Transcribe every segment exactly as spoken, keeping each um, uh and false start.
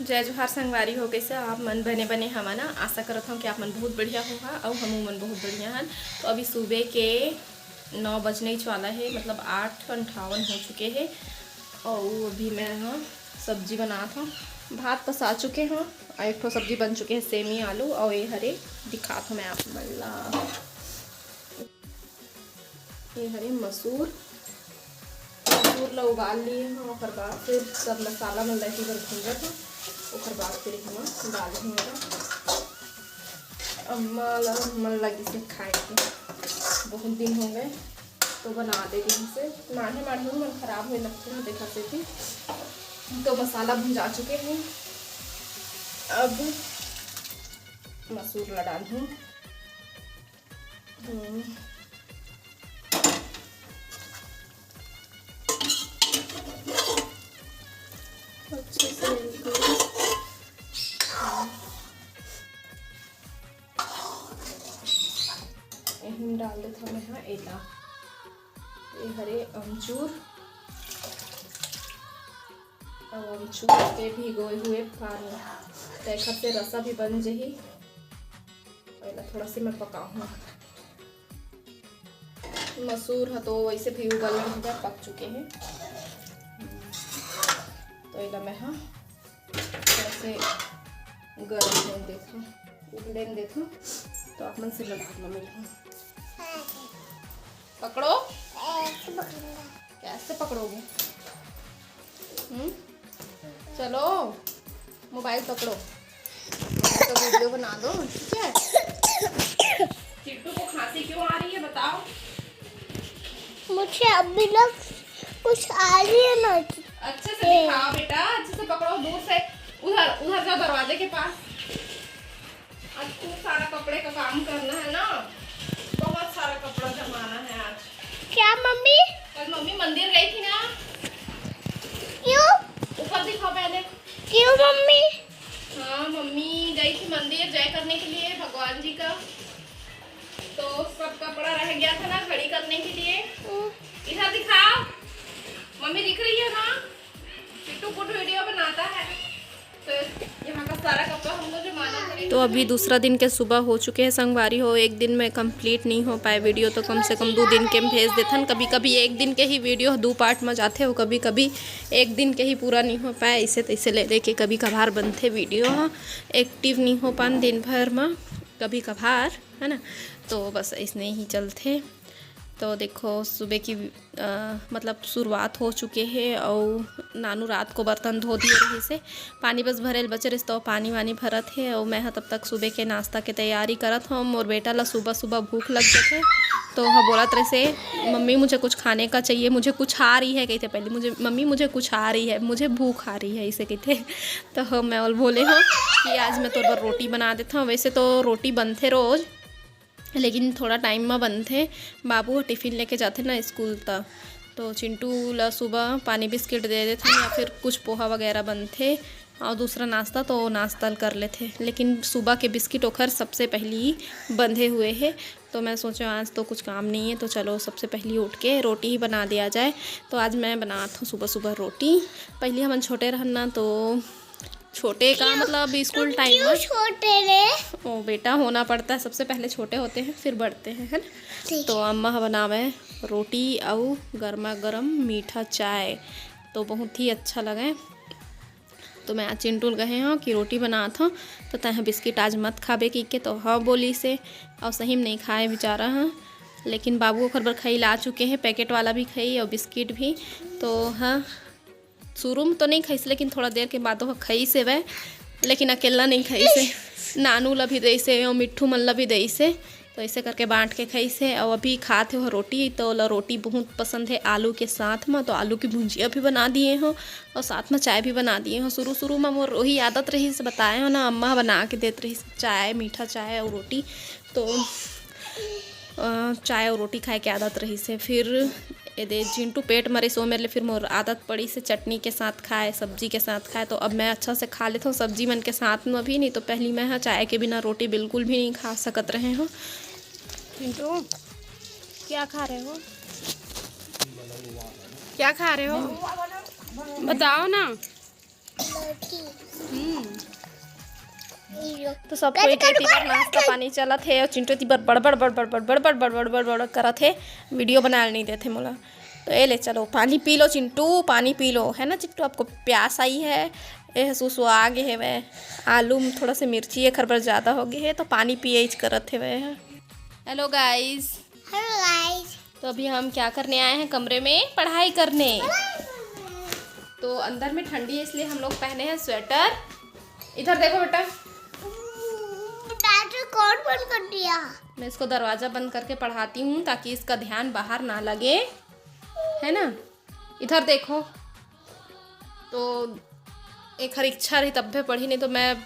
जय जोहार संगवारी हो, कइसे आप मन? बने बने हवा ना? आशा करत हूँ कि आप मन बहुत बढ़िया होहा अउ हमू मन बहुत बढ़िया हन। तो अभी सुबह के नौ बजने ही वाला है, मतलब आठ अंठावन हो चुके हैं। और अभी मैं ह सब्जी बनात हूँ, भात पसा चुके हूँ और एक ठो सब्जी बन चुके हैं, सेमी आलू। और ये हरे दिखात हूँ मैं आप मन ला। ये हरे मसूर, मसूर ला उबाल लिए हूँ, ओकर बाद फिर सब मसाला मन ला एती बर भूंजत हूँ, ओकर बाद फिर एमा डालहूँ एला। अम्मा ला मन लगिस हे खाए के, बहुत दिन हो गए तो बना दे रही से। माढ़े माढ़े मन खराब होए लगथे ना, देखा से भी। तो मसाला भुंजा चुके हैं, अब मसूर ला डालहूँ। हम्म। अच्छे से मिलके एहम डाल देत हवे हा एला। ये हरे अमचूर, अब अमचूर के भिगोए हुए पानी, तेखर से रसा भी बन जही। पहला थोड़ा से मैं पकाहूँ। मसूर ह तो वैसे भी उबल गए हैं, पक चुके हैं। तो एला मैं हा थोड़ा से गरम होने देता हूँ, उबलेन देता हूँ, तो आप मन से लगा में मिलूँ। पकड़ो। कैसे पकड़ोगे? हम्म? चलो, मोबाइल पकड़ो, तो वीडियो बना दो, ठीक है? चिट्टू को खांसी क्यों आ रही है, बताओ। मुझे अभी तक कुछ आ रही है ना। अच्छे से दिखाओ बेटा, अच्छे से पकड़ो, दूर से। उधर, उधर जाओ दरवाजे के पास। आज खूब सारा कपड़े का काम करना है ना, बहुत सारा कपड़ा जमाना है आज। क्या मम्मी? कल मम्मी मंदिर गई थी ना। क्यों? ऊपर दिखाओ पहले। क्यों मम्मी? हाँ, मम्मी गई थी मंदिर जय करने के लिए भगवान जी का, तो सब कपड़ा रह गया था ना खड़ी करने के लिए। हम्म। इधर दिखाओ, मम्मी दिख रही है ना? चिट्टू गुड वीडियो बनाता है। तो यहाँ का सारा कपड़ा हम लोग जो माना करेंगे। तो अभी दूसरा दिन के सुबह हो चुके हैं संगवारी हो। एक दिन में कंप्लीट नहीं हो पाए वीडियो, तो कम से कम दो दिन के हम भेज देथन। कभी कभी एक दिन के ही वीडियो दो पार्ट में जाते हो, कभी कभी एक दिन के ही पूरा नहीं हो पाए, इसे तैसे ले लेके कभी कभार बनते वीडियो ह, एक्टिव नहीं हो पान दिन भर में, कभी कभार, है ना। तो बस इसने ही चलते। तो देखो सुबह की अ, मतलब शुरुआत हो चुके हे अउ नानू रात को बर्तन धो दिए रहिस हे। पानी बस भरे ल बचे रहिस, तो पानी वानी भरत हे अउ मैं ह तब तक सुबह के नाश्ता के तैयारी करत हूँ। मोर बेटा ला सुबह सुबह भूख लग जाथे, तो ह बोलत रहिस हे, "मम्मी, मुझे कुछ खाने का चाहिए, मुझे कुछ आ रही है," कहिथे पहले, "मुझे, मम्मी, मुझे कुछ आ रही है, मुझे भूख आ रही है," इसे कहिथे। तो मैं ओल बोले हूँ कि आज मैं तोर बर रोटी बना देता हूँ। वैसे तो रोटी बनथे रोज, लेकिन थोड़ा टाइम म बनथे। बाबू ह टिफिन लेके जाथे ना स्कूल, त तो चिंटू ल सुबह पानी बिस्किट दे देथन या फिर कुछ पोहा वगैरह बनथे और दूसरा नाश्ता तो नाश्ता ल कर लेथे, लेकिन सुबह के बिस्किट ओखर सबसे पहली बंधे हुए हे। तो मैं सोचा आज तो कुछ काम नहीं है, तो चलो सबसे पहली उठ के रोटी ही बना दिया जाए। तो आज मैं बनात हूँ सुबह सुबह रोटी। पहली हमन छोटे रहन ना तो छोटे का क्यों? मतलब स्कूल तुम टाइम क्यों में छोटे रे? ओ बेटा, होना पड़ता है, सबसे पहले छोटे होते हैं फिर बढ़ते हैं, है ना? ठीक। तो अम्मा ह बनावे रोटी अउ गर्मा गर्म मीठा चाय, तो बहुत ही अच्छा लगे। तो मैं आज चिंटू ल कहे हूँ कि रोटी बनात हूँ, तो तैं बिस्किट आज मत खाबे कहिके, तो हाँ बोलिस हे। और सही में नहीं खाए बेचारा ह, लेकिन बाबू ओखर बर खई ला चुके हैं, पैकेट वाला भी खई और बिस्किट भी। तो हाँ, शुरू में तो नहीं खाइस, लेकिन थोड़ा देर के बाद ओह खाइस हेवय, लेकिन अकेला नहीं खाइस हे। नानू ला भी देइस हे और मिट्ठू मन ला भी देइस हे, तो ऐसे करके बांट के खाइस हे। और अभी खात हे ओह रोटी, तो ओला रोटी बहुत पसंद है आलू के साथ में, तो आलू की भुंजिया भी बना दिए हो और साथ में चाय भी बना दिए हो। शुरू शुरू में मोर वही आदत रहिस, बताए हो ना, अम्मा बना के देत रहिस चाय, मीठा चाय और रोटी, तो अ, चाय और रोटी खाए के आदत रहिस हे। फिर एदे चिंटू पेट मरे सो मेरे ले फिर मोर आदत पड़िस हे चटनी के साथ खाए, सब्जी के साथ खाए। तो अब मैं अच्छा से खा लेथव सब्जी मन के साथ में भी, नहीं तो पहली मैं ह चाय के बिना रोटी बिल्कुल भी नहीं खा सकत रहे हूँ। चिंटू, क्या खा रहे हो? क्या खा रहे हो? बताओ ना। हम्म। तो सब कोई के तिबर नाश्ता पानी चलत हे और चिंटू तिबर बड़बड़ बड़बड़ बड़बड़ बड़बड़ बड़बड़ बड़बड़ करत हे, वीडियो बनाए नहीं देथे मोला। तो ए ले, चलो पानी पी लो चिंटू, पानी पी लो, है ना चिंटू? आपको प्यास आई है। ए सुसु आ गे हेवय, आलू में थोड़ा से मिर्ची एखर बर ज्यादा हो गे हे, तो पानी पिए करत हेवय। हेलो गाइस। हेलो गाइस। तो अभी हम क्या करने आए हैं? कमरे में पढ़ाई करने। तो अंदर में ठंडी है, इसलिए हम लोग पहने हैं स्वेटर। इधर देखो बेटा। डॉक्टर कौन बंद कर दिया? मैं इसको दरवाजा बंद करके पढ़ाती हूँ ताकि इसका ध्यान बाहर ना लगे, है ना? इधर देखो, तो एखर इच्छा रही तब्बे पढ़ी, नहीं तो मैं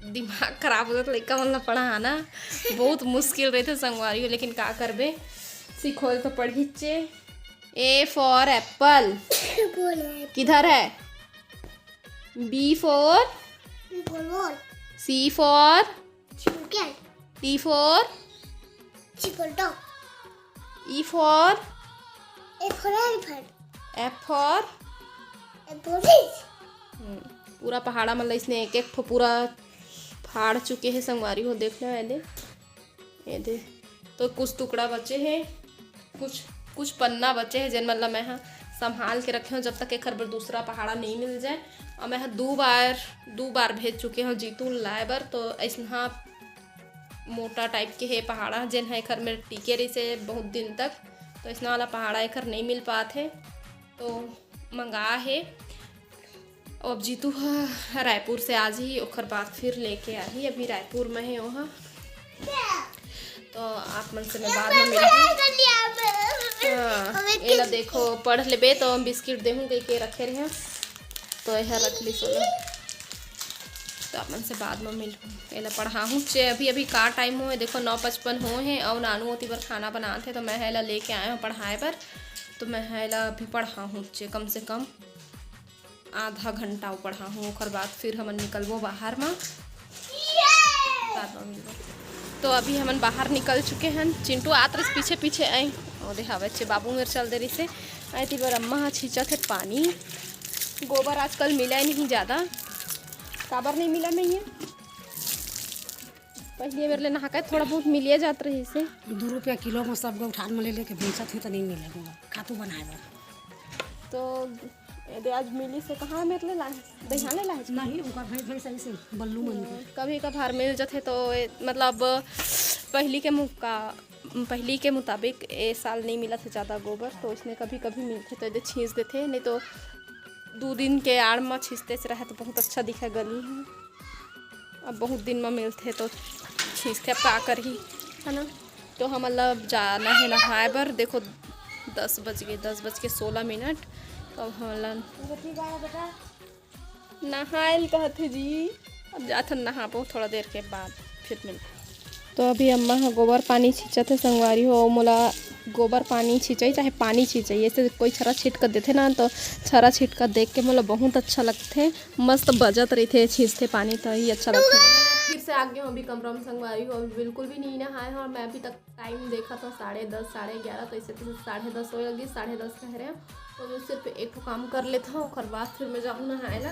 दिमाग खराब हो जाता लइका मन ला पढ़ाना। बहुत मुश्किल रहिथे संगवारी हो, लेकिन का करबे, सीखो तो पढ़ी चे। A for apple। बोलो। किधर है? B for। बोलो। C for। Chicken. D for। Chicken. E for। A for elephant। F for। Apple। हम्म, पूरा पहाड़ा मन ल इसने एक एक ठो पूरा फाड़ चुके हे संगवारी हो। देख लो, ये दे, ये दे, तो कुछ टुकड़ा बचे हे, कुछ कुछ पन्ना बचे हे, जेन मन ल मैं ह संभाल के रखे हूँ, जब तक एखर बर दूसरा पहाड़ा नहीं मिल जाए। और मैं ह दू बार, दू बार भेज चुके हूँ जीतू लाए बर। तो ऐसना मोटा टाइप के हे पहाड़ा, जेन ह एखर में टिके रहिसे बहुत दिन तक, तो ऐसना वाला पहाड़ा एखर नहीं मिल पात हे, तो मंगा हे। अब जीतू ह रायपुर से आ जाही, ओखर बाद फिर लेके आही। अभी रायपुर में हे ओहा, तो आप मन से मैं बाद में मिलहूँ। हाँ, एला देखो, पढ़ लेबे तो हम बिस्किट देहूँ कह के रखे रहे, तो एहर रख ली सोना। तो आप मन से बाद में मिलहूँ। एला पढ़ाहूँ चे, अभी अभी का टाइम होए, देखो नौ पचपन होए हे, अउ नानू ओती बर खाना बनात हे, तो मैं एला लेके आए हूँ पढ़ाए बर। तो मैं एला अभी पढ़ाहूँ चे, कम से कम आधा घंटा पढ़ाहूँ, ओकर बाद फिर हमन निकलबो बाहर म। बाद म मिलबो। तो अभी हमन बाहर निकल चुके हन। चिंटू आत रहिस पीछे पीछे, आई ओ दे हवे चे, बाबू मेर चल दे रहिसे। आई ती बर अम्मा ह छींचत हे पानी। गोबर आजकल मिला ही नहीं ज्यादा, काबर नहीं मिला मैं ये। पहले मेरे ले नहा के थोड़ा बहुत मिलिए जात रहिसे। दू रुपया किलो में सब गौठान में ले लेके बेचत हे, तो नहीं मिले गोबर खातू बनाए बर। तो ये दे आज मिली से कहाँ मेरे ले लाए? दहियाने लाए? नहीं, ओकर भैंस, भैंस ऐसे बल्लू मन के। कभी कभार मिल जाते तो ये, मतलब, पहली के मुका-, पहली के मुताबिक ए साल नहीं मिला था ज़्यादा गोबर, तो इसने कभी कभी मिलते तो ये दे छींच देते, नहीं तो दो दिन के आड़ में छींचते से रहे तो बहुत अच्छा दिखे गली है। अब बहुत दिन में मिलते तो छींचते, अब का करही, है ना? तो हमन ला अब जाना है नहाए बर। देखो, दस बज गए, दस बज के सोलह मिनट। तो अब हमन ला नहाए ल कहत हे जी। अब जाथन नहाबो थोड़ा देर के बाद, फिर मिल। तो अभी अम्मा ह गोबर पानी छींचत हे संगवारी हो। मोला गोबर पानी छींचई चाहे पानी छींचई, ऐसे कोई छरा छिटक देथे ना, तो छरा छिटक देख के मोला बहुत अच्छा लगथे। मस्त बजत रहिथे, छींचथे पानी, तो ही अच्छा लगथे। फिर से आ गए हो अभी कमरा में संगवारी हो, अभी बिल्कुल भी नहीं नहाए हो और मैं अभी तक टाइम देखा था साढ़े दस, साढ़े ग्यारह, तो इसे तो साढ़े दस होए लगी, साढ़े दस कह रहे हैं। तो मैं सिर्फ एक ठो काम कर लेता हूँ, ओकर बाद फिर मैं जाऊँ नहाए ला।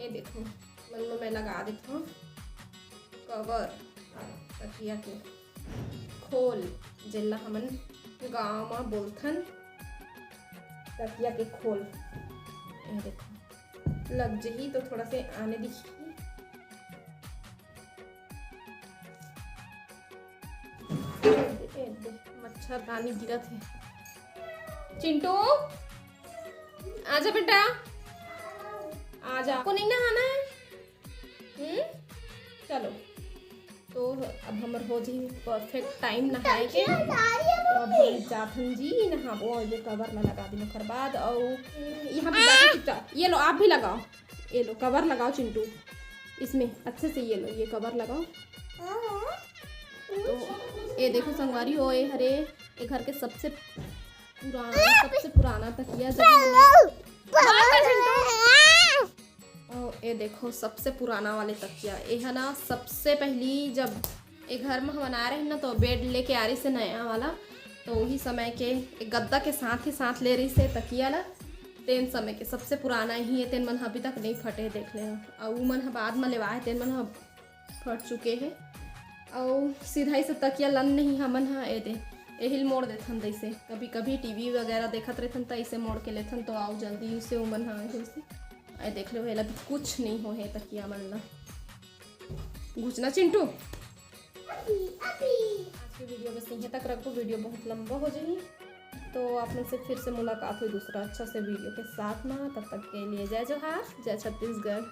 ये देखो, मन में मैं लगा देता हूँ कवर, तकिया के खोल, जेला हमन गाँव म बोलथन तकिया के खोल। ये देखो, लग जही तो थोड़ा से आने दिखी। ए दे, मच्छरदानी गिरत हे। चिंटू, आजा बेटा, आजा। को नहीं नहाना है? हम्म, चलो। तो अब हमर हो जी परफेक्ट टाइम नहाए के। तो अब हम जाथन जी नहाबो, और ये कवर ला लगा दिन ओकर बाद। और यहाँ पे बैठो चुपचाप, ये लो आप भी लगाओ, ये लो कवर लगाओ चिंटू, इसमें अच्छे से ये लो, ये कवर लगाओ। तो ये देखो संगवारी हो, ये हरे, ये घर के सबसे पुराना, सबसे पुराना तकिया जब हमने, और ये देखो सबसे पुराना वाले तकिया, ये है ना, सबसे पहली जब ये घर में हम आ रहे हैं ना, तो बेड लेके आ रही से नया वाला, तो वही समय के एक गद्दा के साथ ही साथ ले रही से तकिया ला। तेन समय के सबसे पुराना ही हे, तेन मन ह अभी तक नहीं फटे हे, देख ले। अउ उ मन ह बाद म लेवाए, तेन मन ह फट चुके हे। अउ सीधा ही से तकिया लन नहीं हमन ह, ए दे, एहिल मोड़ देथन तइसे। कभी कभी टीवी वगैरह देखत रहथन त इसे मोड़ के लेथन, तो आओ जल्दी से उमन ह एहिल से। ए देख लो, एला भी कुछ नहीं हो हे तकिया मन ला। घुसना चिंटू। आज के वीडियो बस यहीं तक रखो, वीडियो बहुत लंबा हो जाही। तो आप मन से फिर से मुलाकात हुई दूसरा अच्छा से वीडियो के साथ में। तब तक के लिए जय जोहार, जय छत्तीसगढ़।